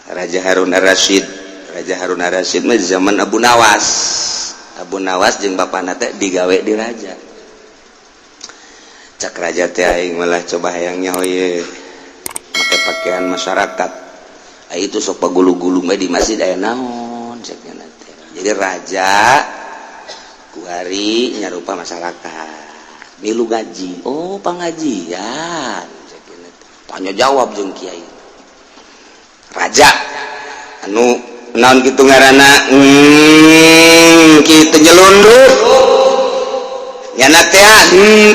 Raja Harun Ar-Rasyid. Raja Harun Ar-Rasyid mah zaman Abu Nawas. Abu Nawas jeung bapana teh digawe di raja. Cak raja teh, aing malah coba hayang nyaho ye make pakaian masyarakat. Ah, itu sok pagulu-gulu mah di masjid aya naon cek teh. Jadi raja kuari nyarupa masyarakat milu gaji, oh, pengajian cek tanya jawab jeung kiai. Raja anu naon kitu ngaranna, kitu nyelundup nyana teh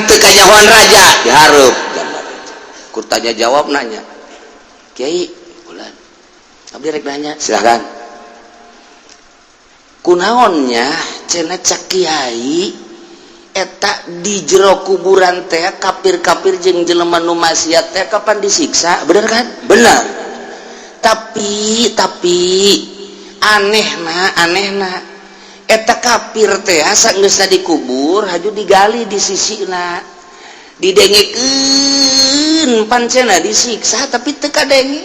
teu kanyahoan raja dihareup gambar raja. Ku tanya jawab nanya, "Kiai bulan, abdi rek nanya." "Silakan." "Kunaonnya cenah cak kiai eta di jero kuburan teh kafir-kafir jeung jelema nu maksiat teh kapan disiksa, bener kan?" "Bener, tapi anehna, anehna eta kafir teh asa geus dikubur haju digali di sisina, didengekeun pancena disiksa, tapi teu kadenge,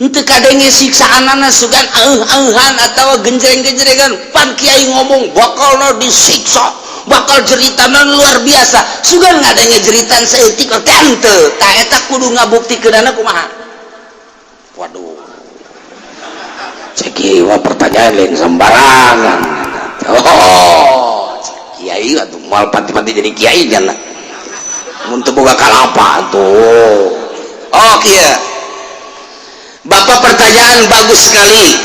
teu kadenge siksaanana, sugan auh-auhan atau genjreng-genjrengan. Pan kiai ngomong bakal disiksa, bakal jeritana luar biasa, sugan ngadenge jeritan saeutik teh henteu. Tah, eta kudu ngabuktikeunana kumaha?" Waduh, cek kiai, wah, pertanyaan lain sembarangan. Oh, kiai atuh moal pati-pati jadi kiai nya mun teu boga kalapa tuh. "Oh, kieu Bapak, pertanyaan bagus sekali.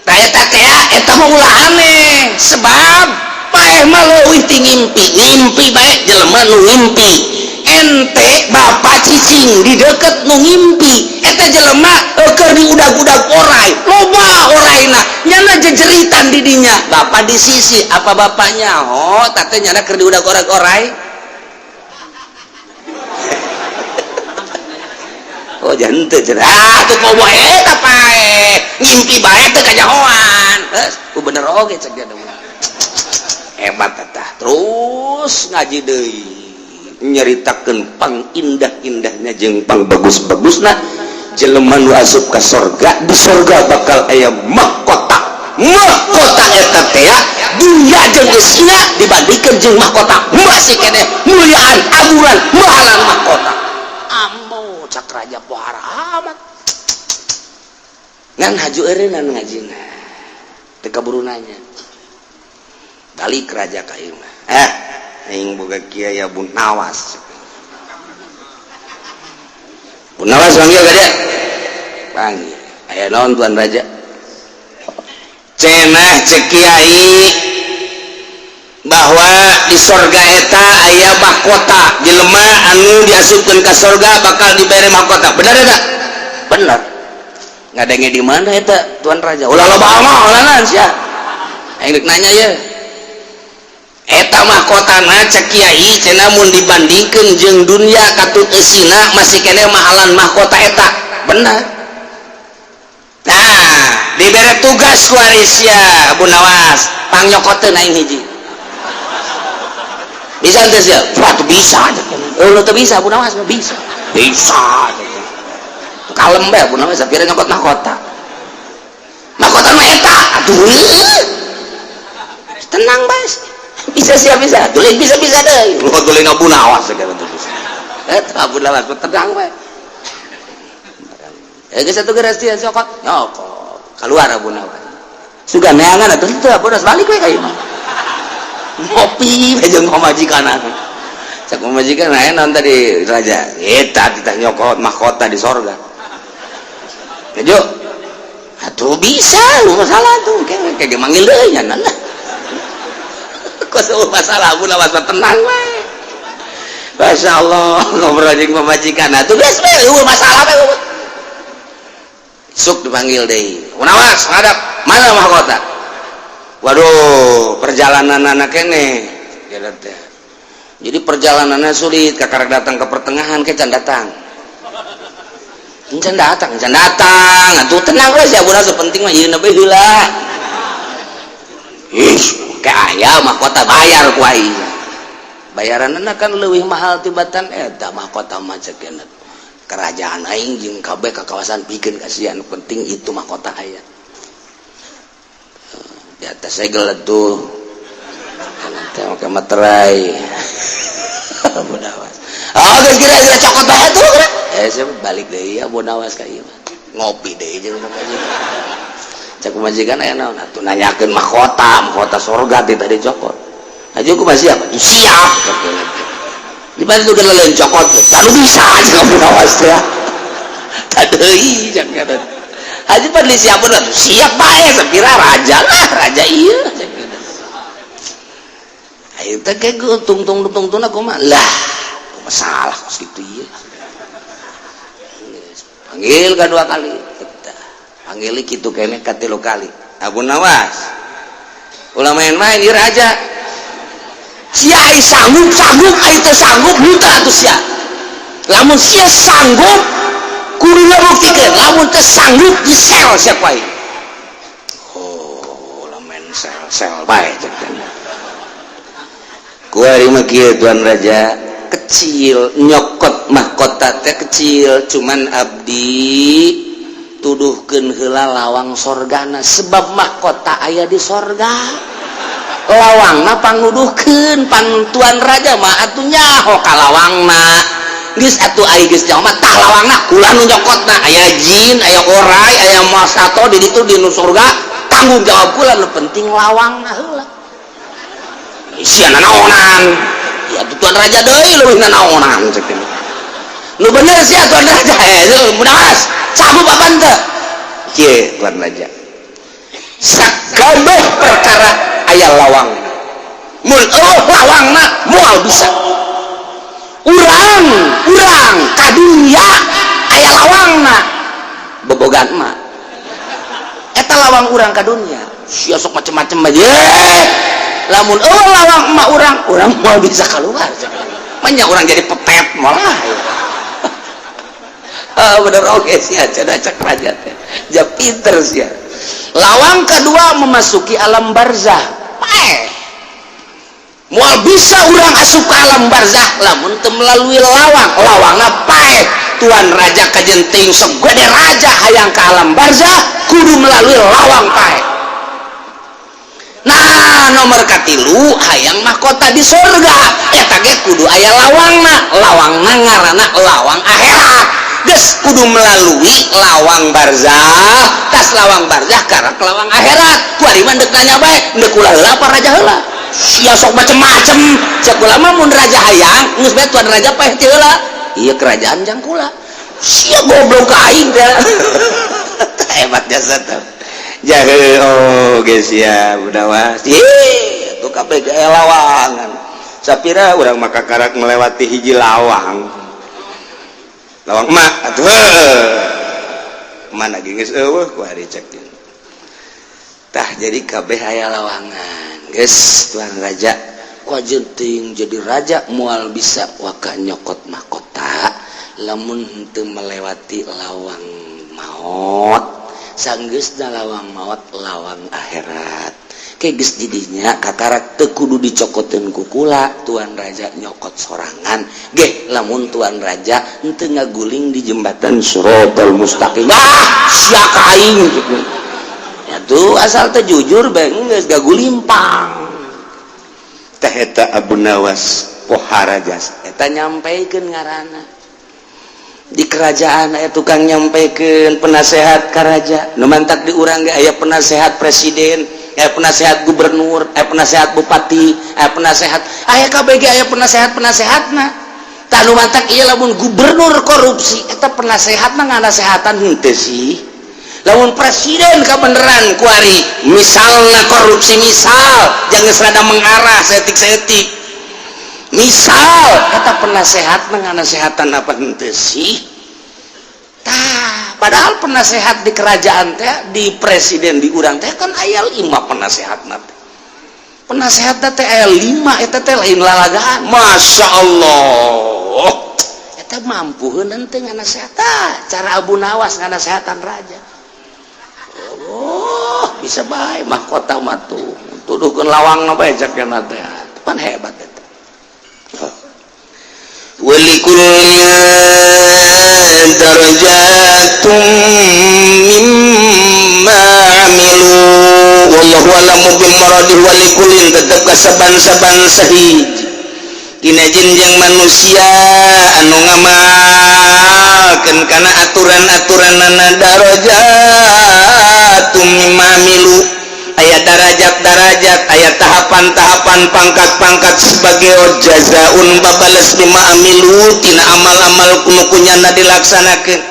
Tah, eta teh eta mah ulah aneh, sebab paeh mah leuwih ti ngimpi, ngimpi bae jelema nu ngimpi. Ente bapak cicing di deket nu ngimpi, eta jelema keur diudag-udag orai, loba oraina, nyana jejeritan di dinya. Bapak di sisi, apa bapaknya oh tate nyana keur diudag orai-orai?" Oh, jangan teu. Ah, tuh komo eta paeh ngimpi bae teu kanyahoan. Geus, bener oge cek dia. Hebat eta. Terus ngaji deui, nyaritakeun pang indah-indahnya jeung pang bagus-bagusna jelema nu asup ka sorga. Di sorga bakal aya mahkota. Mahkota eta teh dunya jeung geusna dibandingkeun jeung mahkota masih keneh muliaan, aguran, mahalan mahkota. Ambo, cak raja, pohara amat ngan haju eureunnan ngajina, teu kaburu nanya. Balik raja ka imah, "Eh, aing boga kiai Abu Nawas. Abu Nawas, panggil ka dia." Panggil. "Aya naon, tuan raja?" "Cenah cek kiai bahwa di sorga eta aya mahkota, jelema anu diasupkeun ka sorga bakal dibere mahkota, bener eta?" "Bener." "Ngadenge di mana eta, tuan raja?" "Ulah loba omong sia, aing rek nanya ye. Eta mahkotana cek kiai cenah mun dibandingkeun jeung dunia katut eusina masih keneh mahalan mahkota eta, bener? Nah, dibere tugas ku sia Abu Nawas, pangnyokotkeun aing hiji, bisa henteu sia?" "Wah, tuh bisa." "Oh, lu tuh bisa, Abu Nawas bisa." "Bisa." Kalem bae Abu Nawas, kira nyokot mahkota. Mahkota mah eta atuh, tenang bae. "Bisa siap, bisa tulis, bisa, bisa deh lu tulis Abu Nawas segala tuh bisa." Eta Abu Nawas tenang bae. Eh, geus atuh, geus sia cokot, nyokot. Keluar Abu Nawas, sugan neangan atuh teu. Abu Nawas balik we ka imah, ngopi bae jeung pamajikan. Cak pamajikan, "Aya naon tadi, raja?" "Eta titah nyokot mahkota di sorga." "Kejo atuh bisa lu masalah tuh kayak kayak manggil deui nya nah kok masalah." Abu Nawas tenang we. Masya Allah, ngobrol jeung pamajikan atuh geus we, eueuh masalah we. Suk dipanggil deui. "Nawas, ngadap, mana mahkota?" "Waduh, perjalanan anak kene jadi perjalanannya sulit, kakak datang ke pertengahan ke can datang, can datang, can datang. Atuh tenang we sia, Abu Nawas, penting mah ieu bae heula. Ih, kayak aya mahkota, bayar ku aing. Bayaranna kan leuwih mahal tibatan eta mahkota mah," cek. Kerajaan aing jeung kabeh ka kawasan pikeun kasihan, penting itu mahkota aya. Di atas segel tuh. Nanti make materai. Abu Nawas. Oh, geus kira-kira cokot bae tuh. Eh, saya balik deui Abu Nawas ka ieu mah. Ngopi deui jeung majikan. Cek majikan aya naon atuh nanyakeun mahkota, mahkota sorga ti tadi cokot. Aja aku masih siap, siap. Di mana tuh lain cokot, lalu bisa aja Abu Nawas teh. Tak deui jangan kata. Haji padli siap bener, siap bae sapira raja lah, raja ieu. Ayo teh kayak tung tung tung tung aku mah lah, masalah kos gitu ieu. Panggil kedua kali, panggil kitu kene katilu kali. Abu Nawas, ulah main-main ieu raja. Sia ai sanggup sanggup, ai teu sanggup henteu atuh sia. Lamun sia sanggup kudu ngabuktikeun, lamun teu sanggup disel sia ku aing. Oh, lamun sel-sel bae cek teh. Kuari mah kieu, Tuan Raja, kecil nyokot mahkota teh kecil, cuman abdi tuduhkeun heula lawang sorgana, sebab mahkota aya di sorga, lawangna pangnuduhkeun. Pan tuan raja mah atuh nyaho ka lawangna. Geus atuh, ai geus nyaho mah tah lawangna kula nu nyokotna. Aya jin, aya orai, aya masato di ditu di nu surga, tanggung jawab kula, nu penting lawangna heula. Sia nanaonan ya tuh, tuan raja deui leuwih nanaonan cek teh. Nu bener sia, tuan raja. Eh, mudah sanggup apa teu? Kieu, tuan raja, sakabeh perkara aya lawang. Mun euweuh lawangna moal bisa. Urang urang ka dunya aya lawangna, bobogaan emak eta lawang urang ka dunya. Sia sok macem-macem aja. Lamun euweuh lawang emak, urang urang moal bisa keluar. Banyak orang jadi pepet malah. Ah, bener oke sih cenah cek raja teh. Ja pinter sia. Lawang kedua memasuki alam barzah. Paeh. Moal bisa urang asup ke alam barzah lamun teu melalui lawang. Lawangna paeh. Tuan raja kajenting segede raja hayang ke alam barzah kudu melalui lawang paeh. Nah, nomor katilu hayang mahkota di surga eta ge kudu aya lawangna. Lawangna ngaranna lawang akhirat. Geus kudu melalui lawang barzah, tas lawang barzah karak lawang akhirat. Kuari mah deuk nanya bae, deuk kula heula apa raja heula? Sia sok macem-macem. Cek kula mah mun raja hayang geus bae tuan raja paeh ti heula, ieu kerajaan jang kula. Sia goblok ka aing teh. Hebat jasa teh jahe. Oh geus ya budawas. Ih, tuh kabeh aya lawangan. Sapira urang maka karak melewati hiji lawang, lawang emak atuh mana geus euweuh ku ari cek tah. Jadi kabeh aya lawangan. Geus tuan raja, ku teuing jadi raja moal bisa waka nyokot mahkota lamun henteu melewati lawang maut. Sanggeusna lawang maut, lawang akhirat. Ke geus didinya kakarak teu kudu dicokoteun ku kula, tuan raja nyokot sorangan ge lamun tuan raja henteu ngaguling di jembatan Siratal Mustaqim. Ah, sia ka aing gitu. Ya tuh asal teh jujur bae geus gagulimpang teh. Eta Abu Nawas pohara jasa eta nyampaikeun ngaranna di kerajaan aya tukang nyampaikeun, penasehat ka raja. Nu mantak di urang ge aya penasehat presiden, aya penasehat gubernur, aya penasehat bupati, aya penasehat, aya KBG, aya penasehat penasehatna. Tah, nu mantak ieu lamun gubernur korupsi eta penasehatna nganasehatan henteu sih? Lamun presiden kabeneran kuari misalna korupsi, misal jangan serada mengarah seetik-seetik, misal eta penasehat nganasehatan apa henteu sih? Tah, padahal penasehat di kerajaan teh, di presiden di urang teh kan aya lima penasehat teh. Penasehat teh aya lima, eta teh lain lalagaan. Masya Allah, eta mampu henteu nganasehatan? Cara Abu Nawas nganasehatan raja. Oh, bisa bae mahkota mah tuh tuduhkeun lawang bae cek teh. Pan hebat eta. Walikullin Darajatum mimma amilu, wallahu a'lamu bimuradih. Walikullin tetep kasaban-saban sahiji dina jin jeung manusia anu ngamalkeun kana aturan-aturanana, darajatum mimma amilu, aya darajat-darajat, aya tahapan-tahapan, pangkat-pangkat sebagai jazaun babales bima amilu tina amal-amal nu ku nyana dilaksanakeun,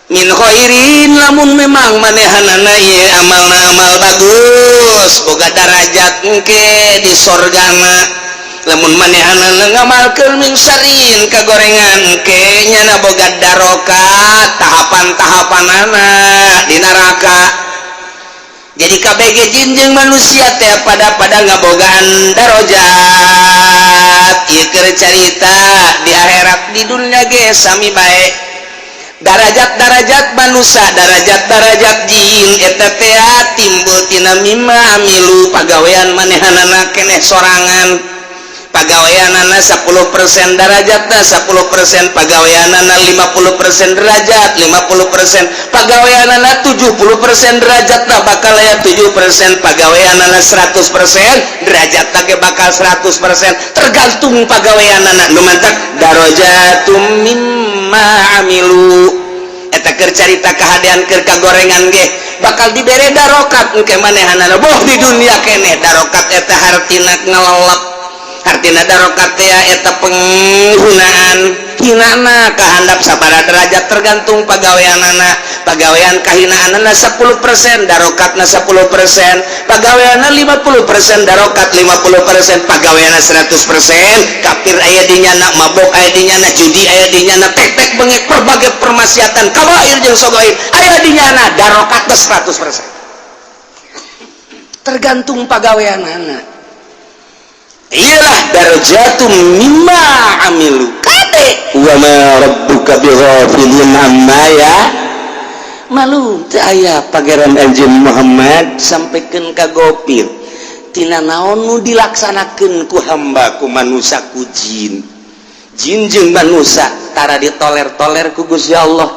min khairin lamun memang manehanana ieu amalna amal bagus, boga darajat engke di sorgana. Lamun manehanana ngamalkeun min syarrin kagorengan, engke nyana boga darokat, tahapan-tahapanana di neraka. Jadi KBG jin jeung manusia teh pada pada ngabogaan darajat. Ieu keur carita di akhirat, di dunia ge sami bae. Darajat-darajat manusia, darajat-darajat jin eta teh timbul tina mimma amilu, pagawean manehanana keneh sorangan. Pagaweanana 10% darajatna 10%, pagaweanana 50% derajat 50%, pagaweanana 70% derajatna bakal aya 7%, pagaweanana 100% derajatna ge bakal 100%, tergantung pagaweanana. Nu mantak darajatum mimma amilu. Eta keur carita kahadean. Keur kagorengan ge bakal dibere darokat engke manehanana, boh di dunia keneh. Darokat eta hartina ngelelep, hartina darokat teh eta penghinaan. Hinana kahandap sabara derajat tergantung pagaweanana. Pagawean kahinaanana 10%, darokatna 10%. Pagaweanna 50%, darokat 50%. Pagaweanna 100%, kafir aya di nyana, mabok aya di nyana, judi aya di nyana, tek-tek bengek, berbagai permaksiatan kabair jeung sogoir aya di nyana, darokatna 100%, tergantung pagaweanana. Iyalah darajatum mimma amilu. Kade wa ma rabbuka bighafilin amma ya malu. Teu aya Pangeran anjeun Muhammad sampaikan ka gopir tina naon nu dilaksanakeun ku hamba, ku manusia, ku jin. Jin jeung manusia tara ditoler-toler ku Gusti Allah.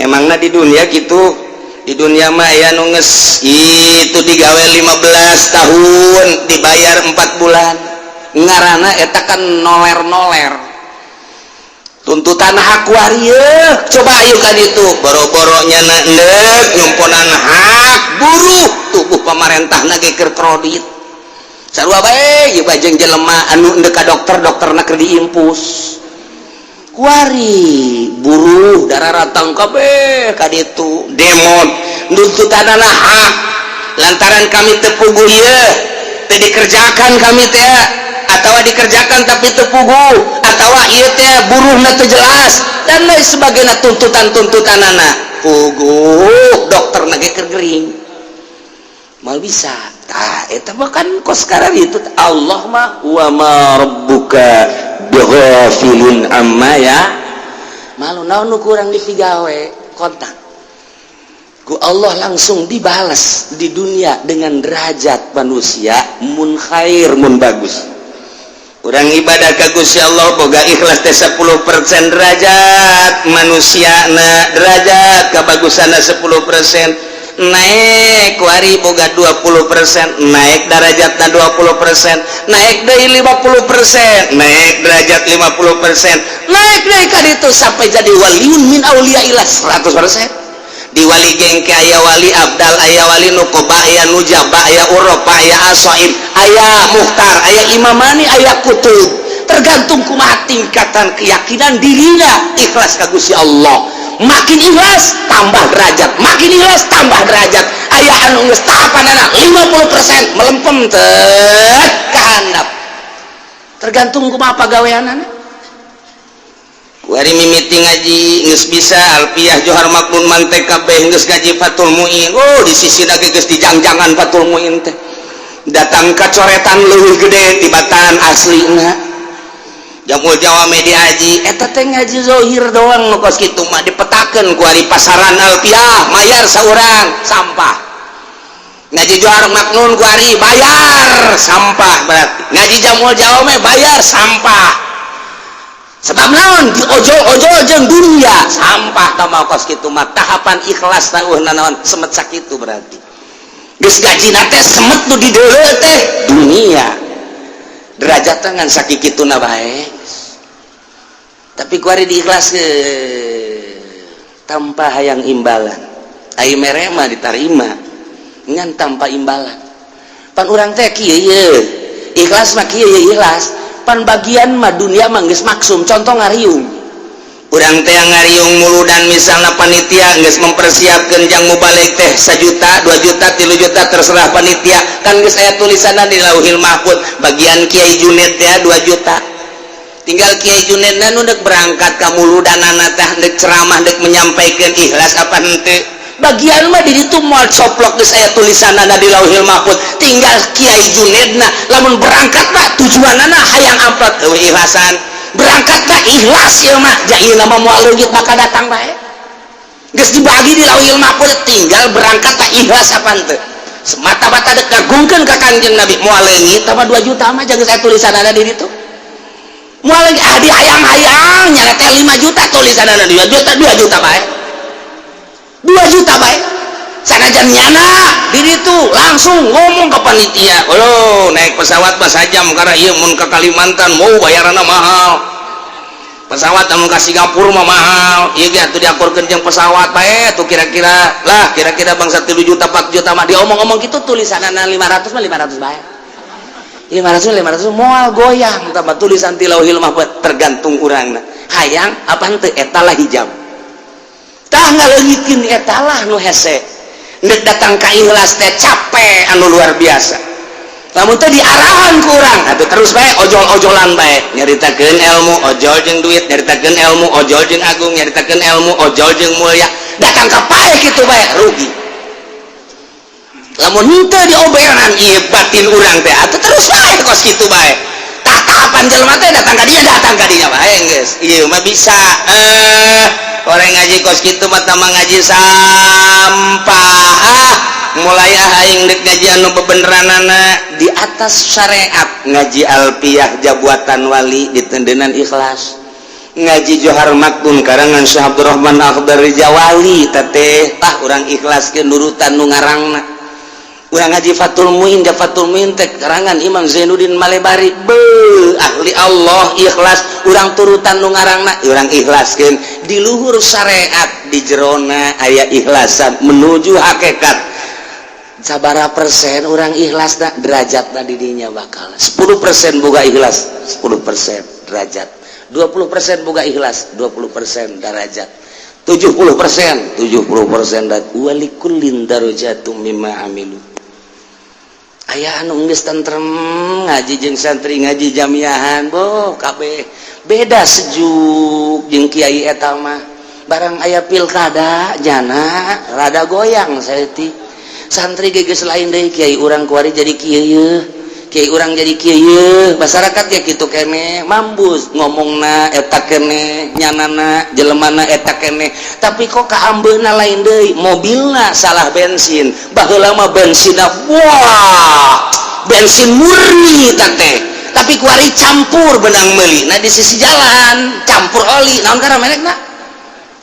Emangna di dunia gitu? Di dunia mah aya nu geus itu digawe 15 tahun dibayar 4 bulan, ngarana eta kan noler-noler tuntutan hak waria. Coba ayo kan itu boro-boro nyana endek nyumponan hak buruh, tubuh pemerintah ge keur kredit sarua bae. Ieu bajeng jelema anu endek ka dokter, dokterna keur diimpus. Kuari buruh darah ratang kabeh ka ditu demo nuntutanana hak lantaran kami teu puguh ieu, teu dikerjakan kami teh, atau dikerjakan tapi teu puguh, atau ieu teh buruhna teu jelas dan lain sebagainya. Tuntutan-tuntutanana puguh, dokterna ge keur gering, mal bisa. Tah, eta mah kan kos sekarang itu Allah mah wa ma rabbuka bighafilin amma ya malu. Naon nu kurang dipigawe, kontak ku Allah langsung dibalas di dunia dengan derajat manusia mun khair, mun bagus. Urang ibadah ka Gusti Allah boga ikhlas teh 10% derajat manusia na, derajat kebagusanna 10%. Naik kuari boga 20%, naik derajatna 20%, naik dari 50%, naik derajat 50%, naik naik kan itu sampai jadi waliun min auliyaillah 100%. Di wali gengke aya wali abdal, aya wali nukoba, aya nujaba, aya uropa, aya asoib, aya muhtar, aya imamani, aya kutub, tergantung kumaha tingkatan keyakinan dirinya ikhlas ka Gusti Allah. Makin ikhlas tambah derajat, makin ikhlas tambah derajat. Aya anu geus tahapanana 50% melempem teh kahandap, tergantung kumaha pagaweanana. Kuari mimiti ngaji geus bisa alfiah, johar, maknun, mantek kabeh, geus ngaji Fathul Muin. Oh, di sisi lagi geus dijangjangan Fathul Muin teh, datang ka coretan leuwih gede tibatan aslina. Jamul Jawame diaji eta teh ngaji zohir doang. Nu kos kitu mah dipetakeun ku ari pasaran alfiah, mayar saurang, sampah. Ngaji johar maknun ku ari bayar, sampah. Berarti ngaji Jamul Jawame bayar, sampah. Sebab naon? Diojol-ojol jeung dunia sampah. Tah, kos kitu mah tahapan ikhlas tah naon, semet sakitu. Berarti geus gajina teh semet nu di deuleu teh dunia, derajat ngan sakikituna bae. Tapi kuari diikhlas ke tanpa hayang imbalan. Ai mere mah ditarima, ngan tanpa imbalan. Pan urang teh kieu ye, ikhlas mah kieu ye, ikhlas pan bagian mah dunia mah geus maksum. Contoh ngariung, urang teh ngariung muludan, misalnya panitia geus mempersiapkan jang mubalig teh 1 juta, 2 juta, 3 juta, terserah panitia. Kan geus aya tulisanna di Lauhil Mahfud, bagian Kiai Junet ya 2 juta. Tinggal Kiai Junet nu dek berangkat ka muludanana teh, dek ceramah, dek menyampaikan, ikhlas apa henteu. Bagian mah di ditu moal coplok, geus aya tulisanna di Lauhil Mahfud. Tinggal Kiai Junedna lamun berangkat mah tujuanana hayang amplop, eueuh ikhlasan. Berangkat mah ikhlas ieu mah, ja ieu mah moal leungit, maka datang bae. Geus dibagi di Lauhil Mahfud, tinggal berangkat tak ikhlas apa henteu, semata-mata dek ngagungkeun ka Kanjeng Nabi. Moal leungit tambah 2 juta mah, jangan saya tulisanna di ditu moal leungit. Ah, di hayang-hayang nyana teh 5 juta, tulisanna 2 juta, 2 juta bae, 2 juta bae. Sanajan nyana di ditu langsung ngomong ke panitia, "Oh, naik pesawat mah sajam, karena ieu mun ke Kalimantan mau bayaranna mahal, pesawat mun ke Singapura mah mahal. Ieu ge atuh diakurkeun jeung pesawat bae tuh, kira-kira lah, kira-kira bangsa 3 juta, 4 juta mah." Diomong-omong gitu, tulisanna 500 mah 500 bae, 500 500 moal goyang. Tambah tulisan ti Lauhil Mahfud, tergantung urangna hayang apa henteu. Eta lah hijab tah, ngaleungitkeun eta lah nu hese. Ndek datang ka ikhlas teh capek anu luar biasa. Lamun teh diarahan ku urang atuh terus bae ojol-ojolan bae, nyaritakeun ilmu ojol jeung duit, nyaritakeun ilmu ojol jeung agung, nyaritakeun ilmu ojol jeung mulia, datang ka pae kitu bae, rugi. Lamun henteu dioberan ieu batin urang teh, atuh terus bae kos kitu bae. Tah, tahapan jelema teh datang ka dinya, datang ka dinya bae, geus ieu mah bisa. Orang ngaji kos kitu mah tambah ngaji sampah. Ah, mulai ah, aing dek ngaji anu bebeneranana di atas syariat, ngaji Alpiyah Jabuatan Wali ditendenan ikhlas, ngaji Johar Makdum karangan Syekh Abdurrahman Akhdar Jawali teteh, tah urang ikhlaskeun nurutan nu ngarangna. Urang ngaji Fathul Muin, ja Fathul Muin teh karangan Imam Zainuddin Malebari, be ahli Allah, ikhlas urang turutan nu ngarangna, urang ikhlaskeun di luhur syariat, di jerona aya ikhlasan menuju hakikat. Sabara persen orang ikhlas dah derajat di dinya bakal 10% boga ikhlas, 10% derajat, 20% boga ikhlas, 20% derajat, 70%, 70% dan walikullin darajatum mimma amilu. Aya anu geus tentrem ngaji jeung santri, ngaji jamiahan, boh kabeh beda, sejuk jeung kiai eta mah. Barang aya pilkada jana rada goyang saeutik, santri geus lain deui, kiai urang kuari jadi kieu ye, kiai urang jadi kieu ye, masyarakat ya kitu kene, mambus ngomongna eta kene, nyanana jelemana eta kene, tapi kok kaambeuna lain deui. Mobilna salah bensin. Baheula mah bensinna wah, bensin murni teh, tapi kuari campur benang meuli. Nah, di sisi jalan campur oli naon karena merekna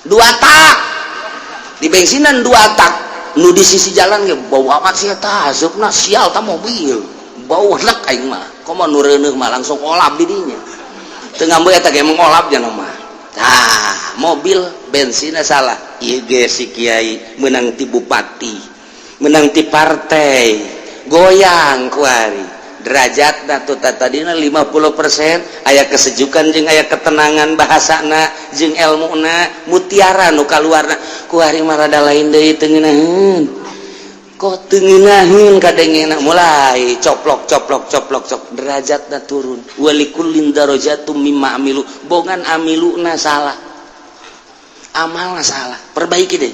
dua tak di bensinan, dua tak nu di sisi jalan ge bau amat sih eta, asupna sial ta mobil, bau enak. Aing mah komo nu reuneuh mah langsung olap di dinya, teu ngambil eta ge emang olap jana mah. Tah, mobil bensinnya salah. Ieu ge si kiai menang ti bupati, menang ti partai, goyang kuari derajat. Tuh, tadina 50% aya kesejukan jeung aya ketenangan bahasana jeung ilmuna, mutiara nu kaluarna. Kuari mah rada lain deui, teu ngeunaheun, kok teu ngeunaheun kadengena, mulai coplok coplok coplok cok, derajatna turun. Walikullin darajatum mimma amilu, bongan amiluna salah, amalna salah. Perbaiki deh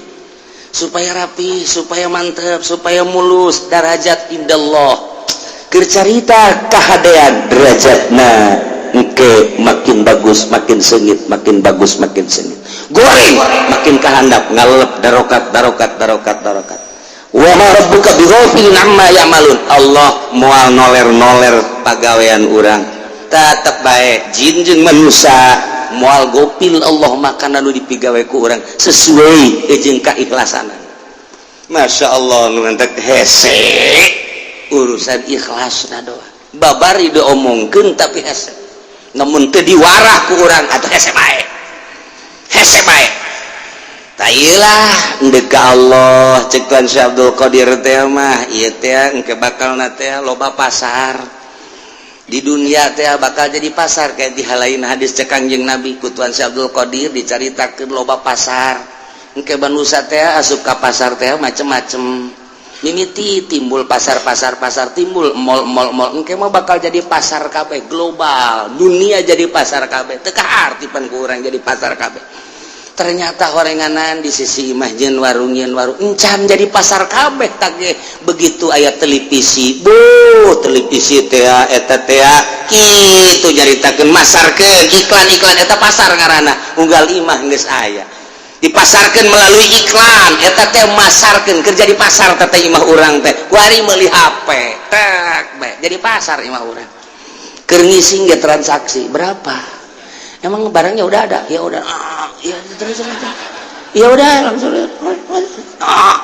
supaya rapi, supaya mantep, supaya mulus derajat indallah. Keur carita kahadean, derajatna engke makin bagus makin sengit, makin bagus makin sengit, goreng makin kahandap, ngalep darokat darokat darokat darokat. Wa ma rabbuka bighafilin amma ya'malun. Allah moal noler-noler pagawean urang, tetep bae jin jeung manusia. Moal gopil Allah makana nu dipigawe ku urang sesuai jeung kaikhlasanan. Masya Allah, nu mantak hese urusan ikhlas na doa. Babari diomongkeun tapi hese, namun teu diwarah ku urang atau hese bae, hese bae. Tailah ndek Allah, cek Tuan Syekh Abdul Qadir teh mah ieu teh engke bakalna teh loba pasar di dunia teh, bakal jadi pasar. Kayak di halain hadis cek Kangjeng Nabi, ku Tuan Syekh Abdul Qadir dicaritakeun loba pasar. Engke manusia teh asup ka pasar teh macem-macem, mimiti timbul pasar-pasar, pasar timbul mall mall mall. Engke mah bakal jadi pasar kabeh, global dunia jadi pasar kabeh. Teu kaarti pan ku urang jadi pasar kabeh. Ternyata horenganan di sisi imah jeung warung, jeung warung encan jadi pasar kabeh tage. Begitu aya televisi bu, televisi teh eta teh kitu nyaritakeun, masarkeun iklan-iklan, eta pasar ngaranna. Unggal imah geus aya, dipasarkan melalui iklan, eta teh masarkeun kerja di pasar teh. Imah urang teh kuari meuli HP tek bae jadi pasar imah urang. Keur ngising ge transaksi berapa, emang barangnya udah ada? Ya udah, ah, ya terus terus, ya udah langsung, ah,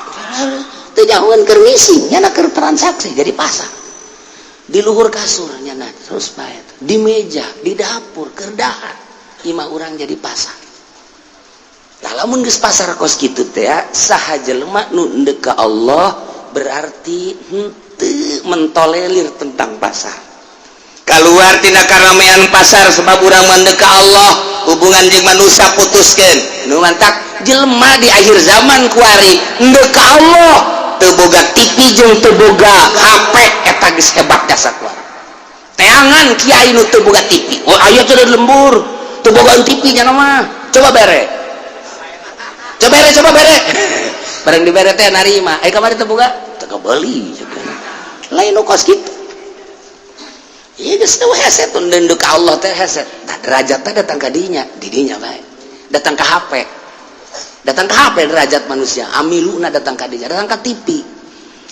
teu nyahoeun keur ngising nya keur transaksi jadi pasar. Di luhur kasur nya terus bae, di meja, di dapur keur dahar, imah urang jadi pasar. Nah, lamun geus pasar kos kitu teh, saha jelema nu ndek ka Allah berarti henteu mentolerir tentang pasar, keluar tina karamaian pasar, sebab urang mah ndek ka Allah, hubungan jeung manusia putuskeun. Nu mantak jelema di akhir zaman kuari ndek ka Allah teu boga TV jeung teu boga HP, eta geus hebat jasa kuari. Teangan kiai nu teu boga TV. Oh, aya teh lembur teu boga TV nya mah. Coba bere, coba bere, coba bere. Barang dibere teh narima, eh kamari teu boga, teu kebeuli lain nu kos kitu. Iya, geus teu hese tun ndek ka Allah teh hese. Tah, derajat teh datang ka dinya, di dinya bae. Datang ka HP. Datang ka HP derajat manusia, amiluna datang ka dinya, datang ka TV.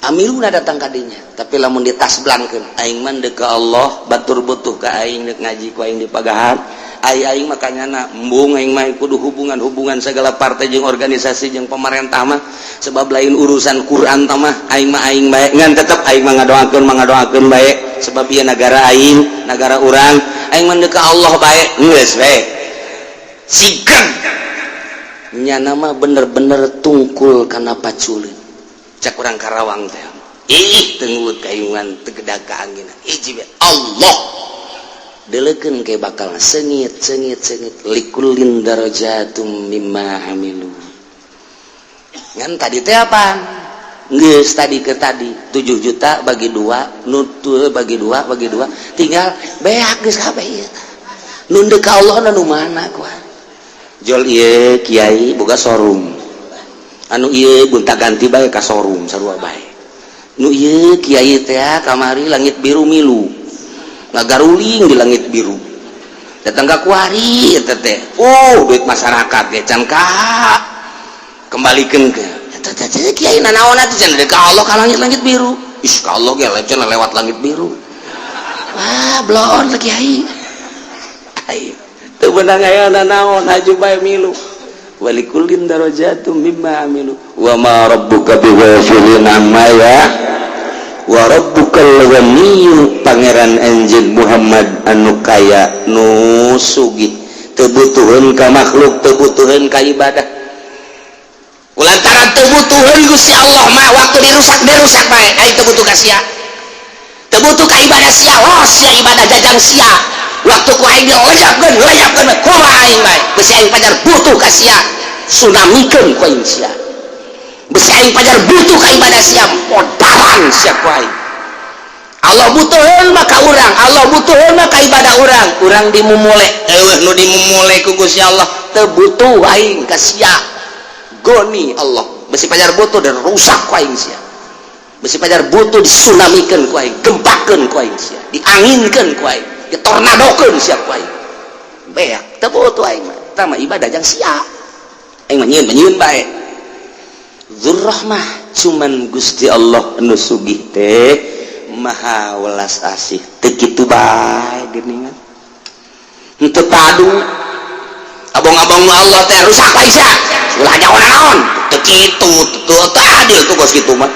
Amiluna datang ka dinya. Tapi lamun ditasblangkeun, aing mah ndek ka Allah, batur butuh ka aing, deuk ngaji ku aing di pagahan. Ai aing mah kanyana embung, aing mah kudu hubungan-hubungan segala partai jeung organisasi jeung pemerintah mah, sebab lain urusan Quran tah mah. Aing mah aing bae, ngan tetep aing mah ngadoakeun, mah ngadoakeun bae, sebab ieu negara aing, negara urang. Aing mah ka Allah bae, geus bae sigan nyana mah bener-bener tungkul kana paculeun. Cak urang Karawang teh, ih, tengut kayungan teu gedag ka angin, hiji Allah. Delekeun ke bakal sengit sengit sengit. Likullin darajatum mimma amilu. Ngan tadi teh apa geus tadi ke tadi 7 juta bagi dua, nutul bagi dua, bagi dua, tinggal beak geus kabeh ieu. Nu ndek ka Allah nu mana kuah jol? Ieu kiai boga showroom, anu ieu gonta ganti bae ka showroom sarua bae. Nu ieu kiai teh kamari langit biru, milu ngagaruling di langit biru, datang ke kuari eta teh, oh, duit masyarakat ge can ka kembalikan ke eta teh. Kiai nanaon atuh cenah ka Allah ka langit-langit biru? Ih, ka Allah ge cenah lewat langit biru. Wah, blon lah kiai. Ai teu beunang aya nanaon, haju bae milu. Walikullin darajatum mimma amilu wa ma rabbuka bighafilin amma ya wa rabbukal ghaniyyu. Pangeran anjeun Muhammad anu kaya, nu sugih, teu butuheun ka makhluk, teu butuheun ka ibadah. Kulantaran teu butuheun Gusti Allah mah, waktu dirusak, dirusak bae. Aing teu butuh ka sia, teu butuh ka ibadah sia. Oh, sia ibadah jajang sia. Waktu ku aing dileyapkeun, leyapkeun kumaha aing bae. Besi aing pajar butuh ka sia, tsunamikeun ku aing sia. Besi aing pajar butuh ka ibadah sia, modaran sia ku aing. Allah butuheun mah ka urang, Allah butuheun mah ka ibadah urang. Urang dimumule, eueuh nu dimumule ku Gusti Allah. Teu butuh aing ka sia, goni Allah. Besi pajar butuh dan rusak ku aing sia. Besi pajar butuh, disunamikeun ku aing, gempakeun ku aing sia, dianginkeun ku aing, ditornadokeun sia ku aing. Beak, teu butuh aing mah. Tah mah ibadah jang sia, aing mah nyieun, nyieun bae. Dzurrahmah, cuman Gusti Allah nu sugih teh maha welas asih. Teu kitu bae geuningan, henteu padu. Abong-abong nu Allah teh rusak bae sia. Ulah nyaho naon. Teu kitu, teu adil tuh kos kitu mah.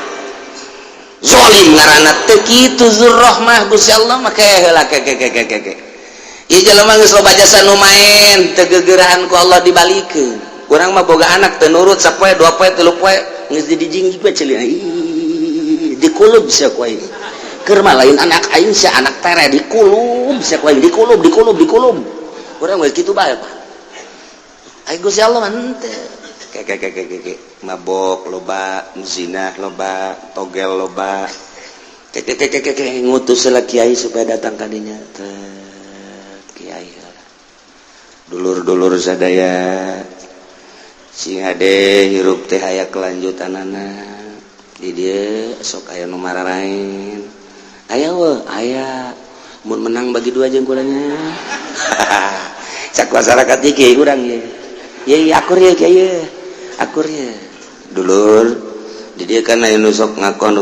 Zolim ngaranna teu kitu zurrahmah Gusti Allah mah ke heula ke ke ke ke ke. Ieu jelema geus loba jasa nu main teu gegerahan ku Allah dibalikeun. Urang mah boga anak teu nurut sapoe, dua poe, tilu poe geus didijing juga ceuli. Dikulub sia ku aing. Keur mah lain anak aing sia, anak tere dikulub sia ku aing, dikulub dikulub dikulub. Urang geus kitu bae, Pak. Aing Gusti Allah mah henteu. Ke ke ke ke ke mabok loba, zina loba, togel loba. Ke ke ke ke ke ngutus heula kiai supaya datang ka dinya. Teu kiai heula. Dulur-dulur sadaya sing hade hirup teh aya kelanjutanana. Di dieu sok aya nu mararaen. Aya we, aya. Mun menang bagi dua jeung kula nya. Cak masyarakat ieu kiai urang ye. Ye akur ye kiai ye. Akur ye. Dulur, di dieu kan aya nu sok ngakon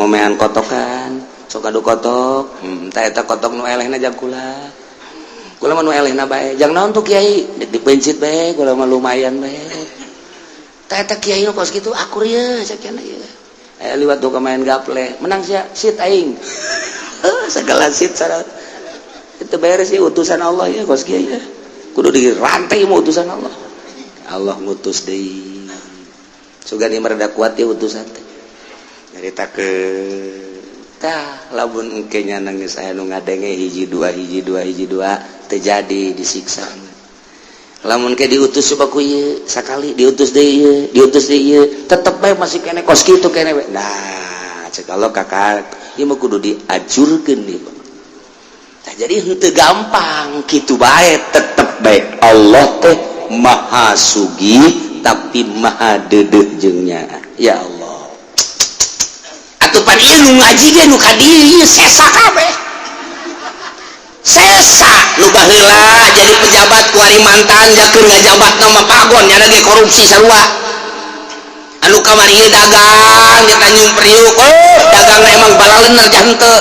ngomean kotokan, sok adu kotok. Tah eta kotok nu elehna jang kula. Kula mah nu elehna bae. Jang naon tuh kiai? Dek dipencit bae, kula mah lumayan bae. Tah eta kiai nu kos kitu akur ye cak ye. Aya liwat tuh main gaple, menang sia, sit aing. Segala sit syarat. Itu beres sih utusan Allah ya kos kiai ya. Kudu dirantai mau utusan Allah. Allah ngutus deui. Sugan ieu rada kuat ya utusan teh. Nyaritakeun tah lamun engke nya nangis aya nu ngadenge hiji dua hiji dua hiji dua teu jadi disiksa. Lamun ke diutus coba ku ieu sakali diutus deui ieu, diutus deui ieu, tetep bae masih kene kos kitu kene we. Nah, cek Allah kakak, ieu mah kudu diajurkeun ieu. Nah, jadi henteu gampang kitu bae, tetep bae Allah teh maha sugih tapi maha deudeuh jeung nyaah. Ya Allah. Atuh pan ieu nu ngaji ge nu ka dieu sesa kabeh. Sesa nu baheula jadi pejabat kuari mantan jakeun ngajabatna mah pagon nyana ge korupsi sarua. Anu kamari ieu dagang di Tanjung Priuk, oh dagangna emang balalener jah henteu.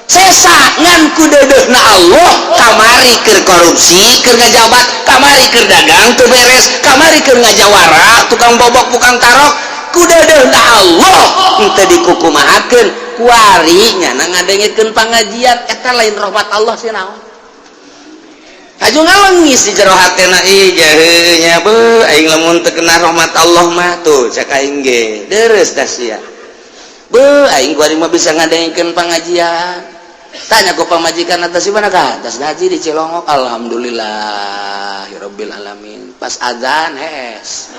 Sesa ngan ku deudeuhna Allah kamari keur korupsi keur ngajabat, kamari keur dagang teu beres, kamari keur ngajawara tukang bobok tukang tarok, ku deudeuhna Allah henteu dikukumahakeun kuari nyana ngadengekeun pangajian eta lain rahmat Allah sih naon. Haju ngalengis di jero hatena ih jaheuh nya beuh aing lamun teu kena rahmat Allah mah tuh cak aing ge deres dah sia. Beuh aing kuari mah bisa ngadengekeun pangajian. Tanya ku pamajikan atas di mana ka? Atas ngaji di Cilongok. Alhamdulillah ya rabbil alamin. Pas azan hes.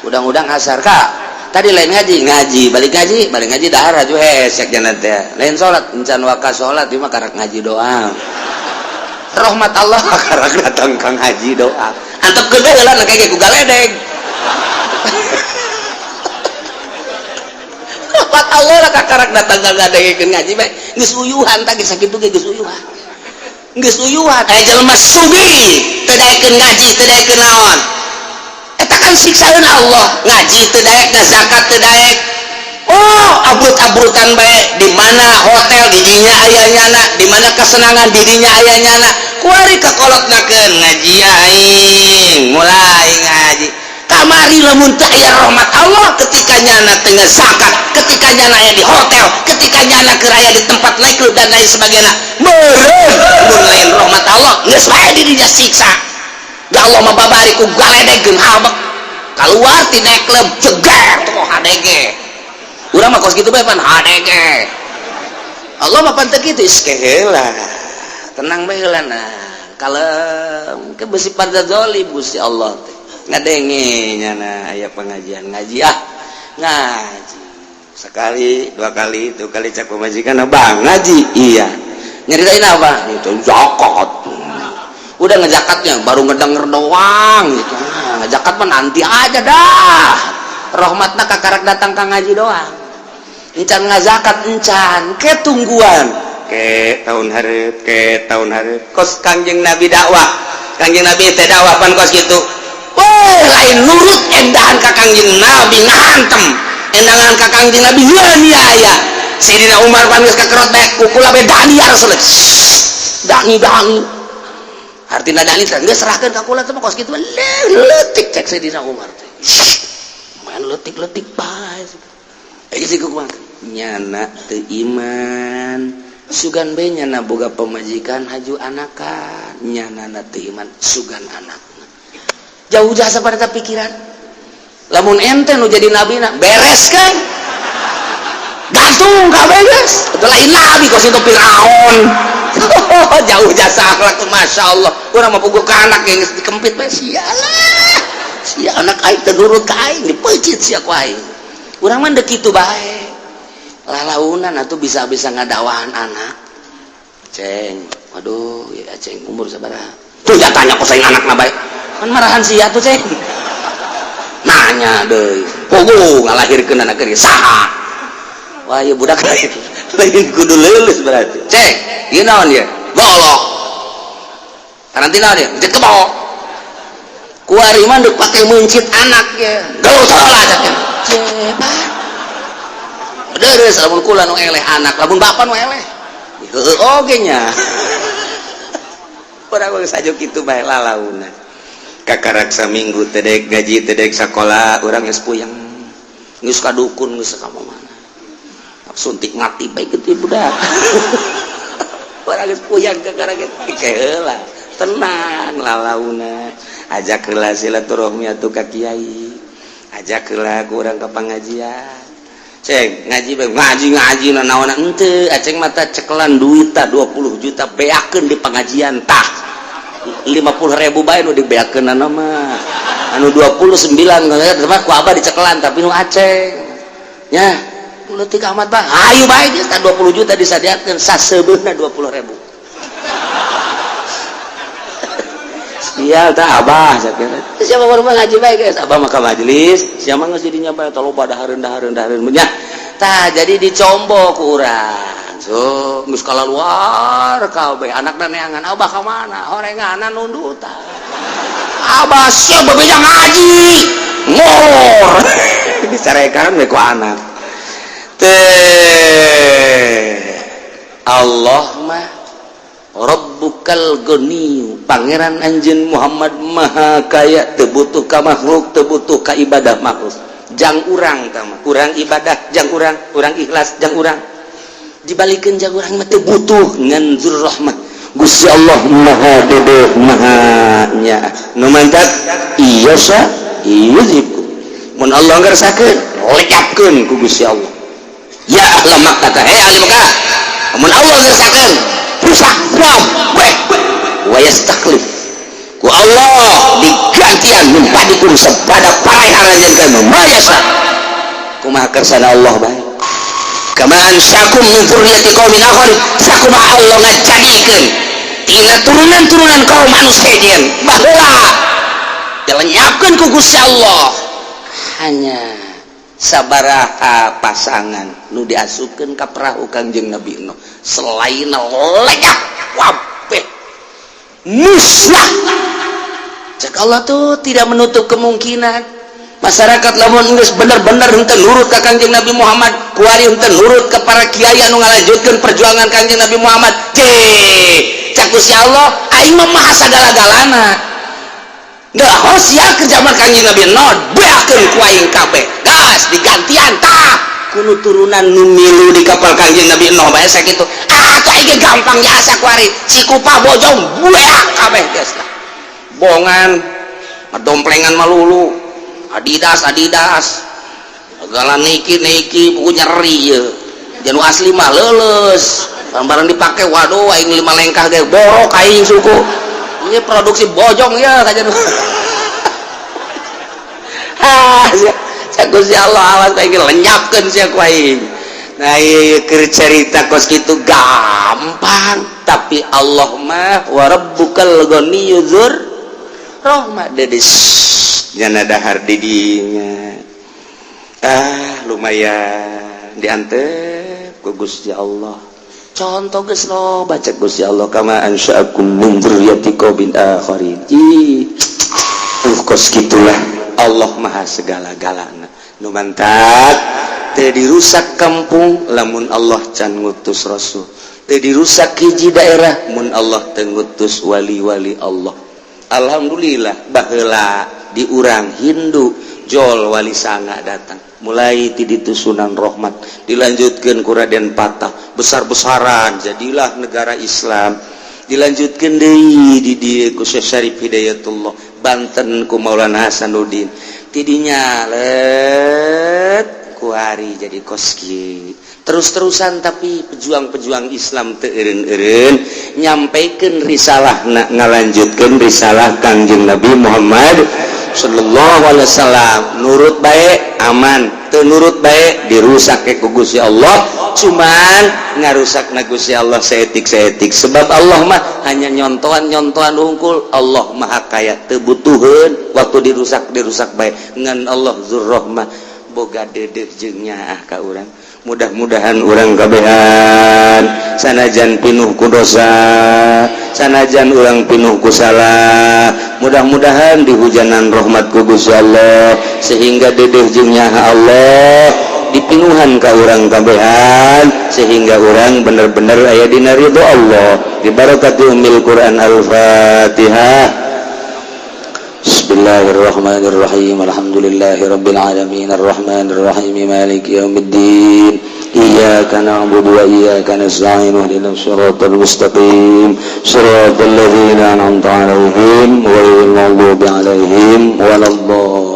Udang-udang asar ka. Tadi lain ngaji, ngaji, balik ngaji dahar aju hes cek jana teh. Lain salat, encan waka salat ieu mah karak ngaji doang. Rahmat Allah karak datang ka ngaji doa. Antep gede heula na kayak ku galedeg. Rahmat Allah lah kakarak datang ka ngadengekeun ngaji bae. Geus uyuhan tah geus sakitu ge geus uyuhan. Geus uyuhan aya jelema sugih teu daekeun ngaji, teu daekeun naon. Eta kan siksaeun Allah, ngaji teu daek, zakat teu daek. Oh, abrut-abrutan bae di mana hotel di dinya aya nyana, di mana kesenangan di dinya aya nyana. Kuari kakolotnakeun ngaji aing, mulai ngaji. Kamari lamun teu aya rahmat Allah ketika nyana teu zakat, ketika nyana aya di hotel, ketika nyana keur aya di tempat nightclub dan lain sebagainya. Meureun mun lain rahmat Allah geus bae di dinya siksa. Da Allah mah babari ku galedeg habek. Keluar ti nightclub jeger tuh HDG. Urang mah kos kitu bae pan HDG. Allah mah pan teu kitu geus heula. Tenang bae heula nah. Kalem ke besi pada zalim Gusti Allah teh. Ngadenge nyana aya pengajian ngaji ah. Ngaji. Sekali, dua kali, tiga kali cak pamajikan bang ngaji. Iya. Nyeritain apa? Itu zakat. Udah ngejakatnya baru ngedenger doang gitu. Nah, ngejakat mah nanti aja dah. Rahmatna kakarak datang ka ngaji doang. Encan ngazakat encan ke tungguan ke tahun hareup ke tahun hareup kos Kangjeng Nabi dakwah. Kangjeng Nabi teh dakwah pan kos kitu. Oh, lain nurut endahan ka Kangjeng Nabi ngahantem. Endangan ka Kangjeng Nabi aya. Sayyidina Umar pan geus kakerot bae kukula bae dani ya Rasulullah. Dangi dangi. Artina dalil teh geus serahkeun ka kula teh mah kos kitu leutik, cek Sayyidina Umar teh. Main leutik-leutik bae. Ieu sih kumaha? Nyana teu iman. Sugan be nyana boga pamajikan haju anakan. Nyana na teu iman sugan anakna. Jauh jasa pada pikiran. Lamun ente nu jadi nabi na beres kan? Gantung kabeh geus. Itu lain nabi kos itu Firaun. Jauh jasa akhlak tuh, masya Allah. Urang mah puguh ka anak yang geus dikempit bae, sialah. Sia anak aing teu nurut ka aing, dipeucit sia ku aing. Urang mah deuk kitu bae. Lalaunan atuh bisa-bisa ngadakwahan anak. Ceng, waduh, ya ceng umur sabaraha? Tuh ya tanya ku saing anakna bae. Kan marahan sia tuh, ceng. Nanya deui. Puguh ngalahirkeun anak ge saha? Wah, ieu budak lain. Lain kudu leuleus berarti. Ceng, ieu naon ieu? Golok. Karantina dia, mencit kebo. Kuari mah deuk pake meuncit anak ya. Gelut heula cak. Cek, deres lamun kula nu eleh anak, lamun bapak nu eleh. Heueuh oge nya. Urang geus aju kitu bae lalaunan. Kakarak saminggu teu dek gaji, teu dek sakola, urang geus puyeng. Geus ka dukun, geus ka mana. Suntik mati bae kitu budak. Urang geus puyeng kakarak kitu heula. Tenang lalauna. Ajak heula silaturahmi atuh ka kiai. Ajak heula ku urang ka pangajian. Ceng ngaji bae, ngaji ngaji na naon henteu aceng mata cekelan duit tah 20 juta beakeun di pengajian tah. 50 ribu bae nu dibeakeun mah. Anu 29 mah ku abah dicekelan, tapi nu aceng. Nya, leutik amat bah. Ayo bae geus tah 20 juta disadiakeun saseubeuhna 20 ribu. Sial tah abah sakira. Siapa baru mah ngaji bae geus, abah mah ka majelis, siapa geus jadinya bae taloba dahareun dahareun dahareun nya. Tah jadi dicombo ku urang. So, geus kalaluar kabeh anakna neangan abah ka mana? Horenganan nundutan. Abah siap bebeja ngaji. Ngor. Dicarekan we ku anak. Teh Allah mah Rabbukal Ghani, pangeran anjeun Muhammad maha kaya, teu butuh ka makhluk, teu butuh ka ibadah makhluk. Jang urang tah mah, urang ibadah jang urang, urang ikhlas jang urang. Dibalikeun jang urang mah teu butuh ngan zur rahmah. Gusti Allah maha dedeh maha nya. Nu mantap iya sa yuzibku. Mun Allah ngersakeun, lenyapkeun ku Gusti Allah. Ya ahla Makkah, hei ahli Makkah. Mun Allah ngersakeun rusak kabeh wa yastaklif ku Allah digantian min ba'dikum sabada paraehan anjeun kana ma yasa kumaha kersana Allah bae kama ansyakum min dzurriyyati qaumin akharin, sakumaha Allah ngajadikeun tina turunan-turunan kaum anu sejen baheula dilenyapkeun ku Gusti Allah hanya sabaraha pasangan nu diasupkeun ka perahu Kangjeng Nabi Nuh, selain lenyap kabeh, musnah. Cek Allah tuh tidak menutup kemungkinan masyarakat lamun geus bener-bener henteu nurut ka Kangjeng Nabi Muhammad, kuari henteu nurut ka para kiai anu ngalanjutkeun perjuangan Kangjeng Nabi Muhammad. Cek cek Gusti Allah, aing mah maha sagala-galana. Nggak sia ke zaman Kangjeng Nabi Nuh, beakeun ku aing kabeh, gas digantian tah kuno turunan nu milu di kapal Kangjeng Nabi Nuh bae sakitu. Ah, tuh aing gampang jasa kuari Cikupa Bojong beak kabeh geus lah. Bongan ngadomplengan malulu Adidas Adidas segala Nike Nike, buku nyeri ye. Janu asli mah leuleus barang dipake, waduh, aing lima lengkah ge borok aing suku. Ini produksi bojong ya kajian. Ah, cek Gusti Allah, awas aing lenyapkeun sia ku aing. Nah, ieu keur cerita kos kitu gampang, tapi Allah mah wa rabbukal ghaniyyu dzur rahmah, dedes nyana dahar di dinya. Ah, lumayan diantep ku Gusti Allah. Contoh geus loba, cek Gusti Allah kama ansya'akum min dzurriyyati qaumin akharin. Ih, kos gitulah Allah maha segala-galana. Nu mantak teu dirusak kampung lamun Allah can ngutus rasul. Teu dirusak hiji daerah mun Allah teu ngutus wali-wali Allah. Alhamdulillah, baheula di urang Hindu jol Wali Sanga datang, mulai ti ditu Sunan Rahmat, dilanjutkan ku Raden Patah, besar-besaran jadilah negara Islam. Dilanjutkan deui di dieu ku Syekh Syarif Hidayatullah, Banten ku Maulana Hasanuddin, tidinya let kuari jadi koski terus-terusan. Tapi pejuang-pejuang Islam teu eureun-eureun nyampaikan risalah, nak ngalanjutkan risalah Kangjeng Nabi Muhammad sallallahu alaihi wasallam. Nurut baik aman, teu nurut baik dirusak ke ku Gusti Allah. Cuman ngarusak na Gusti Allah saeutik-saeutik, sebab Allah mah hanya nyontohan-nyontohan hungkul. Allah Maha Kaya, teu butuheun. Waktu dirusak, dirusak baik, ngan Allah Dzurrohmah, boga deudeuh jeung nyaah ka urang. Mudah-mudahan urang kabehan, sanajan pinuh ku dosa, sanajan urang pinuh ku salah, mudah-mudahan dihujanan rahmat ku Gusti Allah sehingga deudeuh jeung nyaah Allah dipinuhan ka urang kabehan, sehingga urang bener-bener aya dina ridho Allah. Dibarakati ummil Quran. Al-Fatihah. Bismillahirrahmanirrahim. Alhamdulillahirabbil alamin, arrahmanir rahim, maliki yaumiddin. Iyyaka na'budu wa iyyaka nasta'in, ihdinas siratal mustaqim, siratal ladzina an'amta 'alaihim, ghairil maghdubi 'alaihim waladdallin.